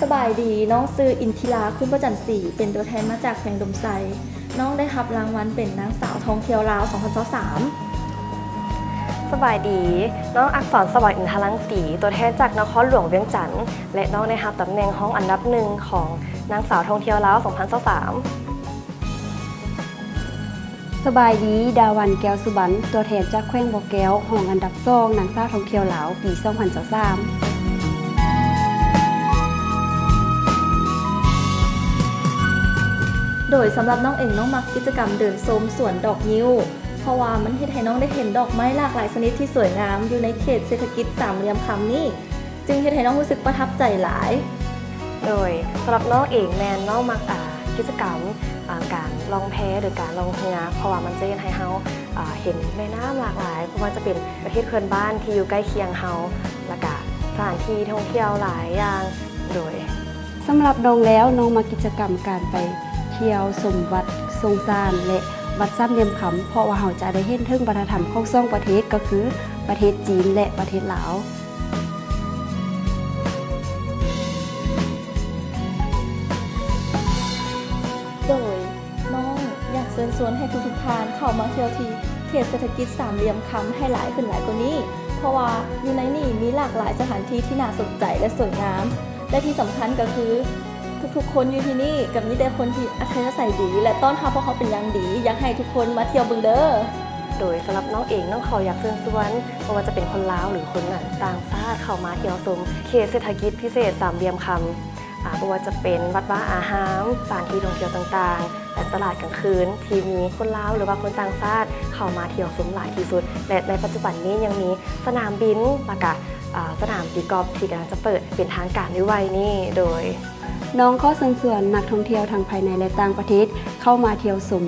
ສະບາຍດີ, ນ້ອງຊື່ອິນທິລາ ຄຸນປະຈັນສີ, ເປັນຕົວແທນມາຈາກແຂວງອຸດົມໄຊ. ນ້ອງໄດ້ຮັບລາງວັນເປັນນາງສາວທ່ອງທ່ຽວລາວ ສອງພັນຊາວສາມ. ສະບາຍດີ, ນ້ອງອັກສອນສະຫວັນ ອິນທະລັງສີ, ຕົວແທນຈາກນະຄອນຫຼວງວຽງຈັນ ແລະ ນ້ອງໄດ້ຮັບຕຳແໜ່ງຮອງອັນດັບໜຶ່ງຂອງນາງສາວທ່ອງທ່ຽວລາວ ສອງພັນຊາວສາມ. ສະບາຍດີ, ດາວັນ ແກ້ວສຸບັນ, ຕົວແທນຈາກແຂວງບໍ່ແກ້ວ, ຮອງອັນດັບສອງ ນາງສາວທ່ອງທ່ຽວລາວ ປີສອງພັນຊາວສາມ. ໂດຍສຳລັບນ້ອງເອງ, ນ້ອງມັກກິດຈະກຳເດີນຊົມສວນດອກງິ້ວ ເພາະວ່າມັນເຮັດໃຫ້ນ້ອງໄດ້ເຫັນດອກໄມ້ຫຼາກຫຼາຍຊະນິດທີ່ສວຍງາມຢູ່ໃນເຂດເສດຖະກິດສາມຫຼ່ຽມຄຳນີ້. ຈຶ່ງເຮັດໃຫ້ນ້ອງຮູ້ສຶກປະທັບໃຈຫຼາຍ. ໂດຍສຳລັບນ້ອງເອງແມ່ນນ້ອງມັກ ອາ ກິດຈະກຳ ອາ ການລ່ອງແພ ຫຼື ການລ່ອງເຮືອ ເພາະວ່າມັນຈະເຮັດໃຫ້ເຮົາ ອາ ເຫັນແມ່ນ້ຳຫຼາກຫຼາຍ, ບໍ່ວ່າຈະເປັນປະເທດເພື່ອນບ້ານທີ່ຢູ່ໃກ້ຄຽງເຮົາ ແລ້ວກະສະຖານທີ່ທ່ອງທ່ຽວຫຼາຍຢ່າງ. ໂດຍສຳລັບນ້ອງແລ້ວ, ນ້ອງມັກກິດຈະກຳການໄປທ່ຽວຊົມວັດຊົງຊານ ແລະ ວັດສາມຫຼ່ຽມຄຳ, ເພາະວ່າເຮົາຈະໄດ້ເຫັນເຖິງວັດທະນະທຳຂອງສອງປະເທດ, ກໍຄືປະເທດຈີນ ແລະ ປະເທດລາວ. ໂດຍນ້ອງຢາກເຊີນຊວນໃຫ້ທຸກໆທ່ານເຂົ້າມາທ່ຽວທີ່ເຂດເສດຖະກິດສາມຫຼ່ຽມຄຳໃຫ້ຫຼາຍຂຶ້ນຫຼາຍກວ່ານີ້, ເພາະວ່າຢູ່ໃນນີ້ມີຫຼາກຫຼາຍສະຖານທີ່ທີ່ໜ້າສົນໃຈ ແລະ ສວຍງາມ, ແລະ ທີ່ສຳຄັນກໍຄື ທຸກໆຄົນຢູ່ທີ່ນີ້ກໍມີແຕ່ຄົນທີ່ອັດທະຍາໄສດີ ແລະ ຕ້ອນຮັບພວກເຮົາເປັນຢ່າງດີ. ຢາກໃຫ້ທຸກຄົນມາທ່ຽວເບິ່ງເດີ້. ໂດຍສຳລັບນ້ອງເອງ, ນ້ອງເຂົາຢາກເຊີນຊວນ ບໍ່ວ່າຈະເປັນຄົນລາວ ຫຼື ຄົນຕ່າງຊາດ ເຂົ້າມາທ່ຽວຊົມເຂດເສດຖະກິດພິເສດສາມຫຼ່ຽມຄຳ, ອາ ບໍ່ວ່າຈະເປັນວັດວາອາຮາມ, ສະຖານທີ່ທ່ອງທ່ຽວຕ່າງໆ ແລະ ຕະຫຼາດກາງຄືນ ທີ່ມີຄົນລາວ ຫຼືວ່າຄົນຕ່າງຊາດເຂົ້າມາທ່ຽວຊົມຫຼາຍທີ່ສຸດ. ແລະ ໃນປັດຈຸບັນນີ້ຍັງມີສະໜາມບິນ ແລ້ວກະ ອາ ສະໜາມຕີກອບທີ່ກຳລັງຈະເປີດເປັນທາງການໄວໆນີ້. ໂດຍ ນ້ອງຂໍເຊີນຊວນນັກທ່ອງທ່ຽວທັງພາຍໃນ ແລະ ຕ່າງປະເທດ ເຂົ້າມາທ່ຽວຊົມ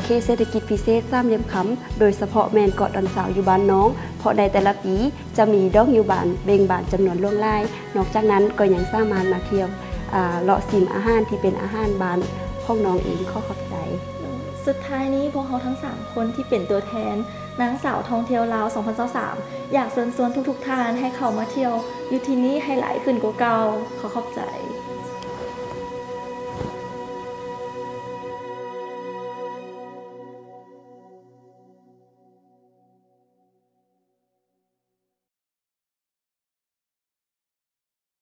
ເຂດເສດຖະກິດພິເສດສາມຫຼ່ຽມຄຳ, ໂດຍສະເພາະແມ່ນເກາະດອນຊາວຢູ່ບ້ານນ້ອງ, ເພາະໃນແຕ່ລະປີຈະມີດອກງິ້ວບານເບັ່ງບານຈຳນວນຫຼວງຫຼາຍ. ນອກຈາກນັ້ນກໍຍັງສາມາດມາທ່ຽວ ອາ ເລາະຊິມອາຫານທີ່ເປັນອາຫານບ້ານຂອງນ້ອງເອງ. ຂໍຂອບໃຈ. ສຸດທ້າຍນີ້, ພວກເຮົາທັງສາມຄົນທີ່ເປັນຕົວແທນນາງສາວທ່ອງທ່ຽວລາວ ສອງພັນຊາວສາມ ຢາກເຊີນຊວນທຸກໆທ່ານໃຫ້ເຂົ້າມາທ່ຽວຢູ່ທີ່ນີ້ໃຫ້ຫຼາຍຂຶ້ນກວ່າເກົ່າ. ຂໍຂອບໃຈ.